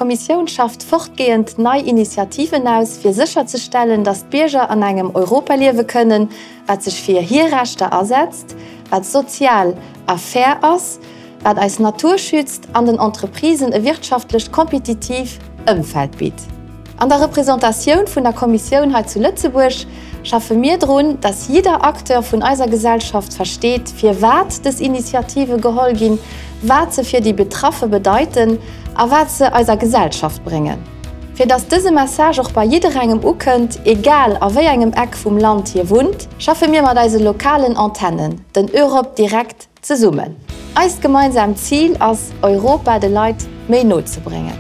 D'Kommissioun schafft fortgehend nei Initiativen aus, fir sécherzestellen, datt d'Bierger an engem Europa liewe kënnen, wat sech fir hir Rechter asetzt, wat sozial a fair ass, wat eis Natur schützt an den Entreprisen e wirtschaftlech kompetitiiv Ëmfeld bitt. An der Representatioun vun der Kommissioun hei zu Lëtzebuerg schaffe mir drun, dass jidder Acteur vun eiser Gesellschaft versteet, firwat dës Initiative geholl ginn, wat se fir déi Betraffe bedeiten a wat se eiser Gesellschaft bréngen. Fir dass dëse Message och bei jidderengem ukënnt, egal a wéi engem Eck vum Land hie wunnt, schaffe mir mat eise lokalen Antennen, den Europe Direct, Zesummen. Eist gemeinsaamt Zil ass, Europa de Leit méi no ze bréngen.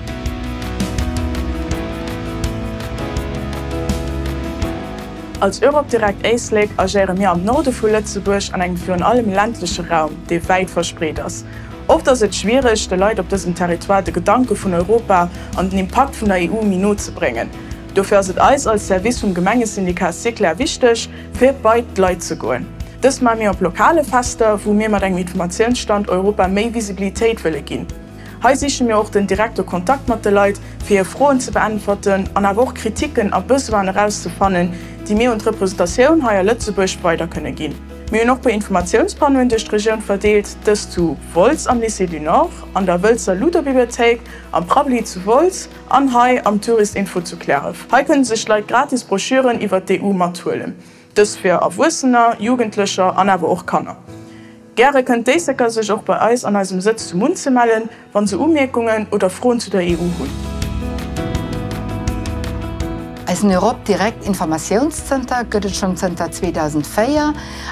Als Europe Direct Éislek agéiere mir am Norde vu Lëtzebuerg an engem virun allem ländleche Raum, dee wäit verspreet ass. Oft ass et schwiereg, de Leit op dësem Territoire de Gedanke vun Europa an den Impakt vun der EU méi no ze bréngen. Dofir ass et eis als Service vum Gemengesyndicat SICLER wichteg, fir bei d'Leit ze goen. Dëst maache mir op lokale Fester, wou mir mat engem Informatiounsstand Europa méi Visibilitéit wëlle ginn. Hei siche mir och den direkte Kontakt mat de Leit, fir hir Froen ze beäntwerten an awer och Kritiken a Besoinen erauszefannen, déi mir un d'Representatioun hei a Lëtzebuerg weider kënne ginn. Mir hunn och puer Informatiounspannoen duerch d'Regioun verdeelt, dëst zu Wolz am Lycée du Nord, an der Wëlzer Ludobibliothéik, am Prabbeli zu Wolz an hei am Tourist-Info zu Cliärref. Hei kënne sech d'Leit gratis Broschüren iwwert d'EU mathuelen. Dës fir Erwuessener, Jugendlecher an awer och Kanner. Gäre kënnt d'Éiseker sech och bei eis an eisem Sëtz zu Munze mellen, wann se Umierkungen oder Froen zu der EU hunn. Eisen Europe Direct Informatiounszenter gëtt et schonn zënter 2004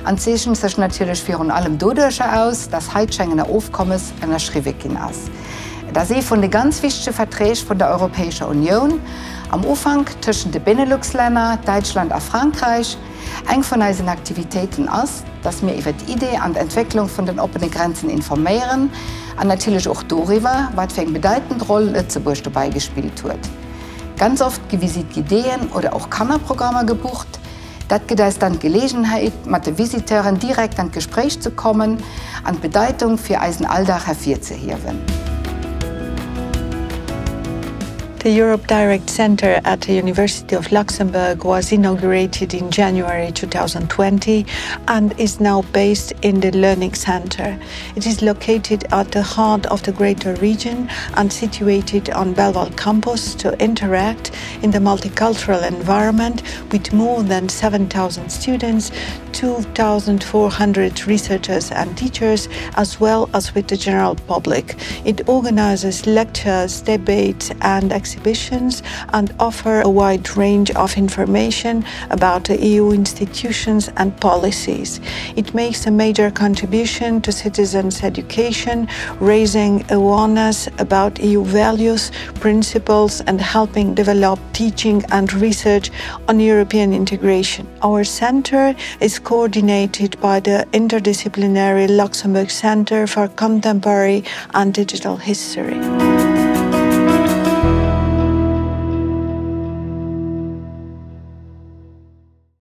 an zeechent sech natierlech virun allem doduercher aus, dass hei d'Schengener Ofkommes ënnerschriwwe ginn ass. Et ass ee vun de ganz wichtege Verträg vun der Europäescher Unioun, am Ufank tëschent de Benelux-Länner, Däitschland a Frankräich. Eng vun eisen Aktivitéiten ass, dass mir iwwer d'Idee an d'Entwécklung vun den oppene Grenzen informéieren an natierlech och doriwwer, wat fir eng bedeitend Roll Lëtzebuerg dobäi gespillt huet. Ganz oft gi Visite guidéeën oder och Kannerprogrammer gebucht. Dat gëtt eis dann d'Geleegenheet, mat de Visiteuren direkt an d'Gespréich ze kommen an d'Bedeitung fir eisen Alldag ervirzehiewen. The Europe Direct Center at the University of Luxembourg was inaugurated in January 2020 and is now based in the Learning Center. It is located at the heart of the greater region and situated on Belval campus to interact in the multicultural environment with more than 7,000 students, 2,400 researchers and teachers, as well as with the general public. It organizes lectures, debates and exhibitions and offer a wide range of information about the EU institutions and policies. It makes a major contribution to citizens' education, raising awareness about EU values, principles and helping develop teaching and research on European integration. Our center is coordinated by the interdisciplinary Luxembourg Center for Contemporary and Digital History.